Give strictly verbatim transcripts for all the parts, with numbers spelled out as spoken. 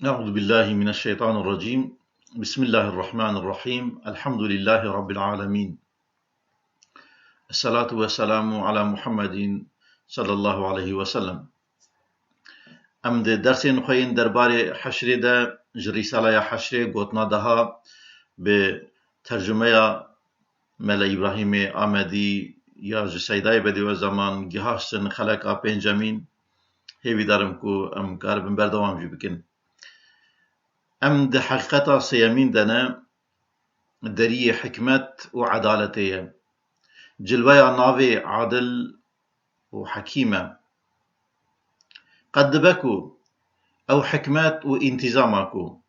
أعوذ بالله من الشيطان الرجيم. بسم الله الرحمن الرحيم. الحمد لله رب العالمين. الصلاة والسلام على محمد صلى الله عليه وسلم. Em di dersên xwe yên derbarê heşrê de ji Rîsaleya Heşrê gotina deha bi tercumeya Mele Îbrahîmê Amedî ya ji Seydayê Bedî Zeman gihaştin xeleka pêncemîn. Hêvîdar im ku em karibin berdewam jî bikin. Em di heqîqeta sêyemîn de ne, deriyê hikmet û edaletê ye. Cilweya navê Adil û Hekîm e. Qet dibe ku ew hikmet û întîzama ku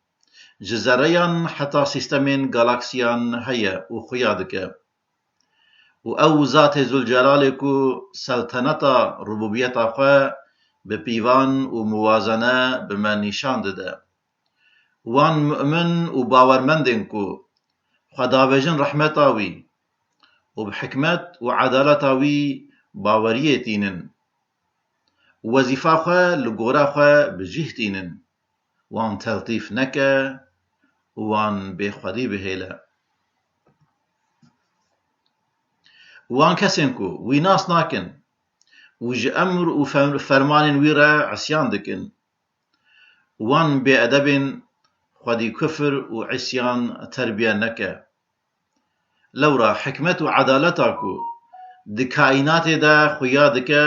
ji zerreyan heta sîstemên galaksiyan heye û xuya dike. Û ew Zatê Zulcelalê ku selteneta rububiyeta xwe bi pîvan û muwazene bi me nîşan dide. Wan mu'min û bawermendên ku xwe davêjin rehmeta wî û bi hikmet û edaleta wî baweriyê tînin. Wezîfa xwe li gora xwe bi cih tînin. Wan teltîf neke û wan bêxwedî bihêle. Wan kesên ku wî nas nakin û ji emr û fer-, fermanên wî re isyan dikin. Wan bêedebên xwedî kufir û isyan terbiye neke. Lewra hikmet û edaleta ku di kaînatê de xuya dike,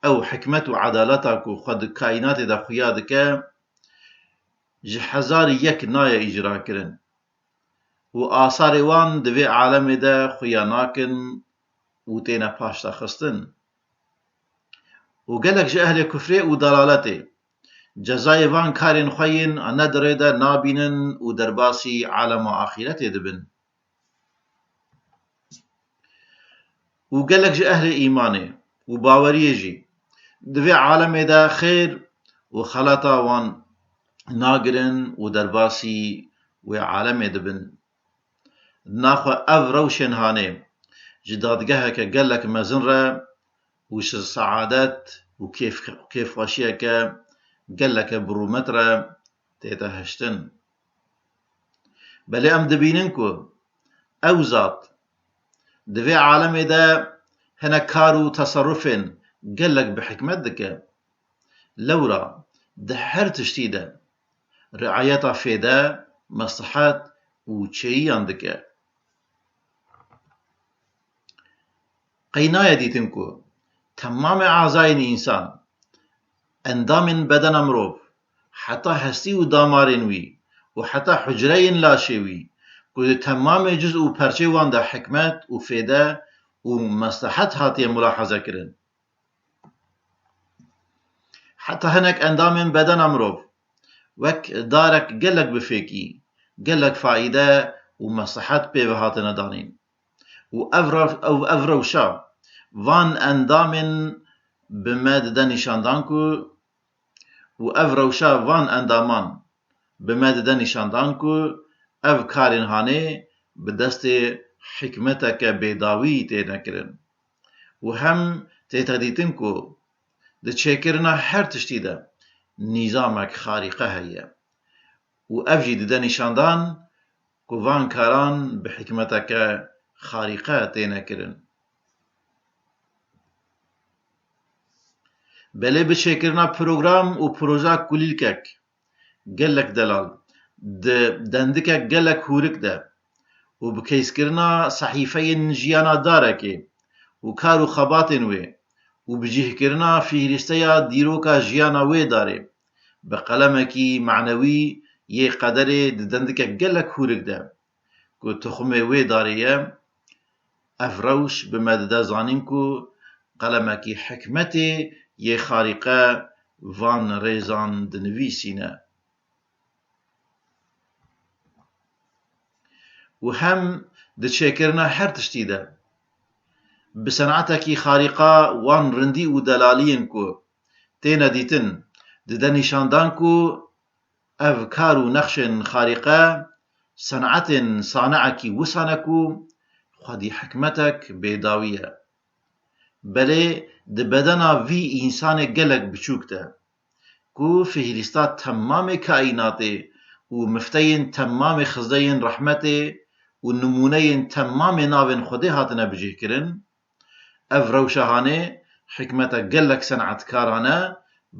ew hikmet û edaleta ku xwe di kaînatê de xuya dike, ji hezar yek naye îcra kirin. Û asarê wan di vê alemê de xuya nakin û têne paşdaxistin. Û gelek ji ehlê kufrê û dalaletê cezayê van karên xwe yên nedirê de nabînin û derbasî alema axîretê dibin. Û gelek ji ehlê îmanê û baweriyê jî di vê alemê de xêr û xelata wan nagirin û derbasî wê alemê dibin. Naxwe ev rewşên hanê ji dadgeheke gelek mezin re û ji seadet û kêf-, kêfxweşiyeke geleke birûmet re tête hiştin. Belê em dibînin ku ew zat di vê alemê de hinek kar û teserufên gelek bi hikmet dike. Lewra di her tiştî de riayeta fêde, meslehet û çêyiyan dike. Qey naye dîtin ku temamê azayên însan, endamên bedena mirov, heta hestî û damarên wî û heta hucreyên laşê wî ku di temamê cuz û perçê wan de hikmet û fêde û meslehet hatiye mulahaze kirin. Heta hinek endamên bedena mirov wek darek gelek bi fêkî, gelek faîde û meslehet pê ve hatine danîn. Û ev rew-, ew, ev rewşa van endamên bi me dide nîşandan ku, û ev rewşa van endaman bi me dide nîşandan ku ev karên hanê bi destê hikmeteke bêdawî têne kirin û hem tête dîtin ku di çêkirina her tiştî de nîzamek xarîqe heye û ev jî dide nîşandan ku van karan bi hikmeteke xarîqe têne kirin. Belê bi çêkirina program û proja kulîlkek, gelek delal, di dendikek gelek hûrik de û bi keyskirina sehîfeyên jiyana darekê û kar û xebatên wê û bi cihkirina fihristeya dîroka jiyana wê darê, bi qelemekî manewî yê qederê di dendikek gelek hûrik de, ku tuxumê wê darê ye, ev rewş bi me dide zanîn ku qelemekî hikmetê yê xarîqe van rêzan dinivîsîne. Û hem di çêkirina her tiştî de, bi senatekî xarîqa wan rindî û delaliyên ku têne dîtin, dide nîşandan ku ev kar û nexşên xarîqe senetên saneekî wisa ne ku xwedî hikmetek bêdawî ye. Belê di bedena vî însanê gelek biçûk de, û fihrîsta temamê kaînatê û mifteyên temamê xizeyên rehmetê û nimûneyên temamê navên Xwedê hatine bicihkirin. Ev rewşa hanê hikmeta gelek senetkaran e,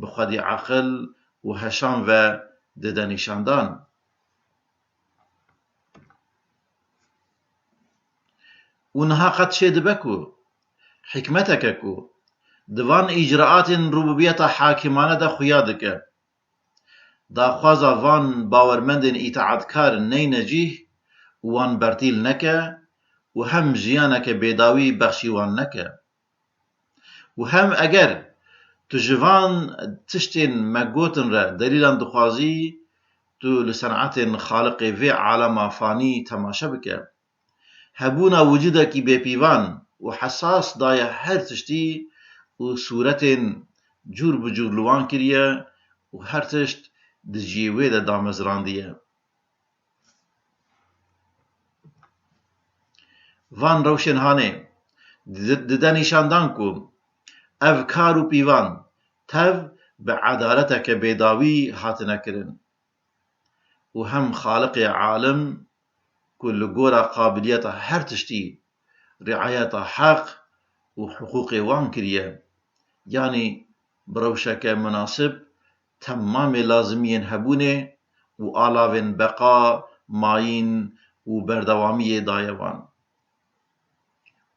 bi xwedî eqil û heşan ve dide nîşandan. Û niha qet çê dibe ku hikmeteke ku di van îcraatên rububiyeta hakimane de xuya dike, daxwaza van bawermendên îtaatkar neyne cih û wan bertîl neke û hem jiyaneke bêdawî bexşî wan neke. Û hem eger tu ji van tiştên me gotin re delîlan dixwazî, tu li senetên Xaliqê vê alema fanî temaşe bike. Hebûna wicûdekî bêpîvan û hesas daye her tiştî û sûretên cûr bi cûr li wan kiriye û her tişt di cihê wê de damezrandiye. Van rewşên hanê di-, dide nîşandan ku ev kar û pîvan tev bi edaleteke bêdawî hatine kirin û hem Xaliqê alim ku li gora qabiliyeta her tiştî riayeta heq û hiqûqê wan kiriye, yanî bi rewşeke munasib temamê lazimiyên hebûnê û alavên beqa, mayîn û berdewamiyê daye wan.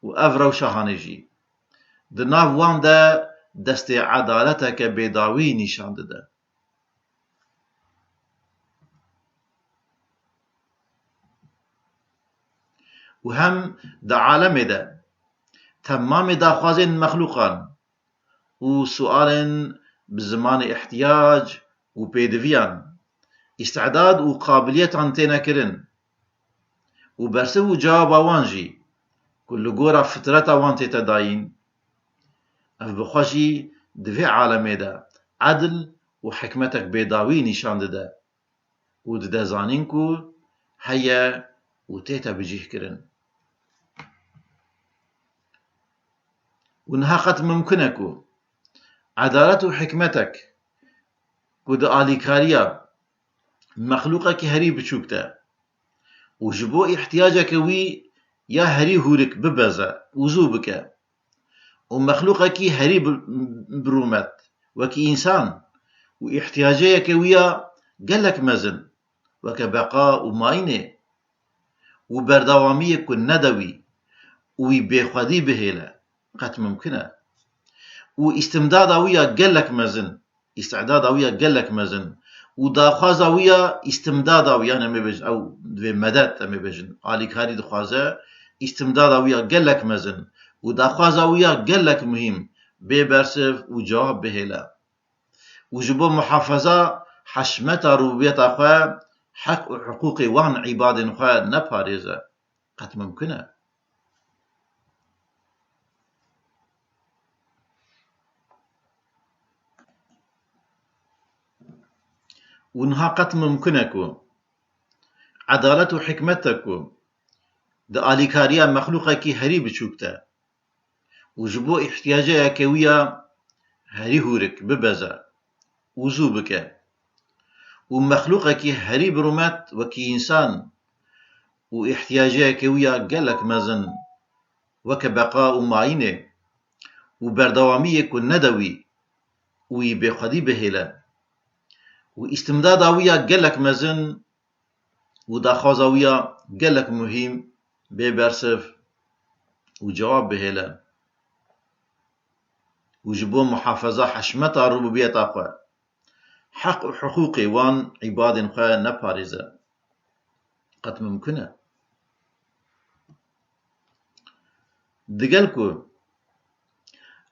Û ev rewşa hanê jî di nav wan de destê edaleteke bêdawî nîşan dide. Û hem di alemê de temamê daxwazên mexlûqan û sualên bi zimanê ihtiyac û pêdiviyan, îstidad û qabiliyetan têne kirin û bersiv û cewaba wan jî ku li gora fitreta wan tête dayîn, ev bi xwe jî di vê alemê de edl û hikmetek bêdawî nîşan dide û dide zanîn ku heye û tête bicihkirin. Û niha qet mimkun e ku edalet û hikmetek ku di alîkariya mexlûqekî herî biçûk de û ji bo îhtiyaceke wî ya herî hûrik bibeze û zû bike û mexlûqekî herî bi-, birûmet wekî însan û îhtiyaceyeke wî ya gelek mezin weke beqa û mayînê û berdewamiyê ku nede wî û wî bêxwedî bihêle, qet mimkun e. Û îstimdada wî ya gelek mezin, îstidada wî ya gelek mezin û daxwaza wî ya îstimdada wî, yanî em ê bêjin, ew divê medet, em ê bêjin, alîkarî dixwaze, îstimdada wî ya gelek mezin û daxwaza wî ya gelek muhîm bê bersiv û cewab bihêle. Û ji bo muhafeza heşmeta rububiyeta xwe, heq û hiqûqê wan îbadên xwe neparêze. Qet mimkun e? Û niha qet mimkun e ku edalet û hikmet e ku di alîkariya mexlûqekî herî biçûk de û ji bo îhtiyaceyeke wî ya herî hûrik bibeze û zû bike û mexlûqekî herî birûmet wekî însan û îhtiyaceyeke wî ya gelek mezin weke beqa û mayînê û berdewamiyê ku nede wî û wî bêxwedî bihêle û îstimdada wî ya gelek mezin û daxwaza wî ya gelek muhîm bê bersiv û cewab bihêle û ji bo muhafeza heşmeta rububiyeta xwe, heq û hiqûqê wan îbadên xwe neparêze. Qet mimkun e? Digel ku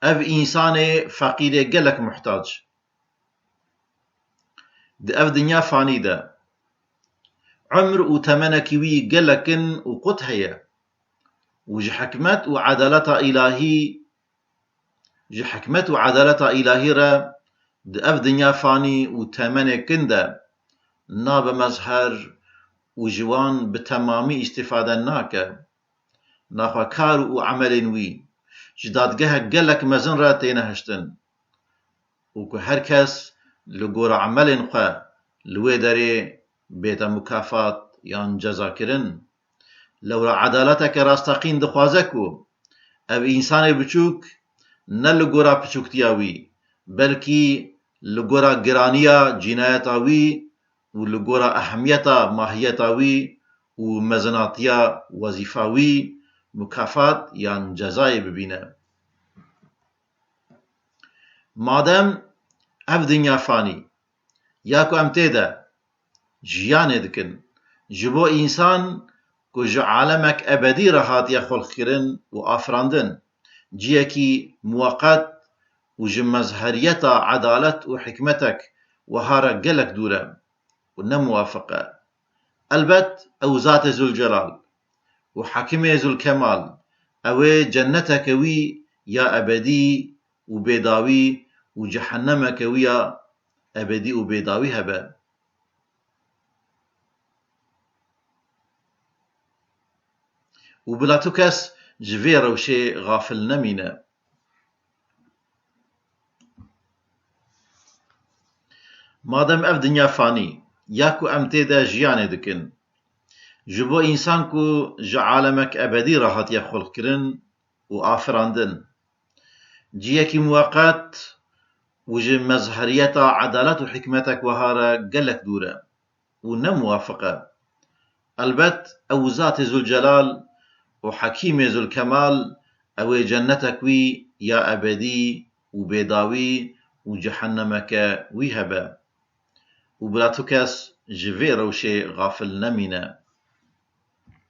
ev însanê feqîrê gelek muhtac, di ev dinya fanî de, umr û temenekî wî gelek kin û qut heye û ji hikmet û edaleta îlahî, ji hikmet û edaleta îlahî re di ev dinya fanî û temenê kin de nabe mezher û ji wan bi temamî îstîfade nake. Naxwe kar û emelên wî ji dadgehek gelek mezin re têne hiştin û ku her kes li gora emelên xwe li wê derê bête mukafat yan cezakirin. Lewra edaleteke rasteqîn dixwaze ku ev însanê biçûk ne li gora piçûktiya wî, belkî li gora giraniya cînayeta wî û li gora ehemiyeta mahiyeta wî û mezinatiya wezîfa wî mukafat yan cezayê bibîne. Madem ev dinya fanî ya ku em tê de jiyanê dikin, ji bo însan ku ji alemek ebedî re hatiye xulqkirin û afirandin, ciyekî muweqet û ji mezheriyeta edalet û hikmetek wiha re gelek dûr e û ne muwafiq e. Elbet ew Zatê Zûlcelal û Hekîmê Zûlkemal, ew ê cenneteke wî ya ebedî û bêdawî û cehennemeke wî ya ebedî û bêdawî hebe. Û bila tu kes ji vê rewşê xafil nemîne. Madem ev dinya fanî ya ku em tê de jiyanê dikin, ji bo însan ku ji alemek ebedî re hatiye xulqkirin û afirandin, ciyekî muweqet û ji mezheriyeta edalet û hikmetek wiha re gelek dûr e û ne muwafiq e. Elbet ew Zatê Zûlcelal û Hekîmê Zûlkemal, ew ê cennetek wî ya ebedî û bêdawî û cehennemeke wî hebe. Û bila tu kes ji vê rewşê xafil nemîne.